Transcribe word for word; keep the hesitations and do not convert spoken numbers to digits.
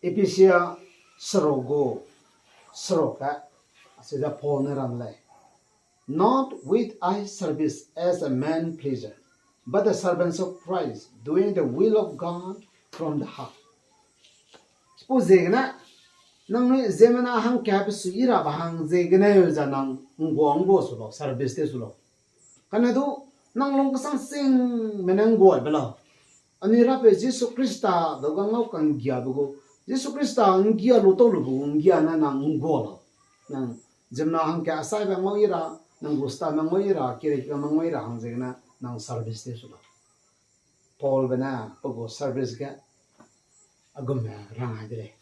Ephesia seruk gu, seruk ge, asida Paul ne rang lei. Not with eye service as a man pleaser, but the servants of Christ, doing the will of God from the heart. Chipau ziegene, nangnui ziemmena hangkatbe sui rabe hang ziegene ze nang ngguangguâ su lau, service tew su lau. Kane du, nang lung kesang singme ne ngguabe lau. Anui Rapeu Jisu Khrista dau ga ngau ka'nggiabe gu, Jisu Khrista nggia lu tau lube gu nggia ne nang ngguâ lau. Nang ziemmena hangkat asaibe ngau i ra, nang gu staffme ngau i ra, kirikme ngau i ra hang ziegene nang service tew su lau. Paulbe ne pe gu service ge a gumme rang ai de lei.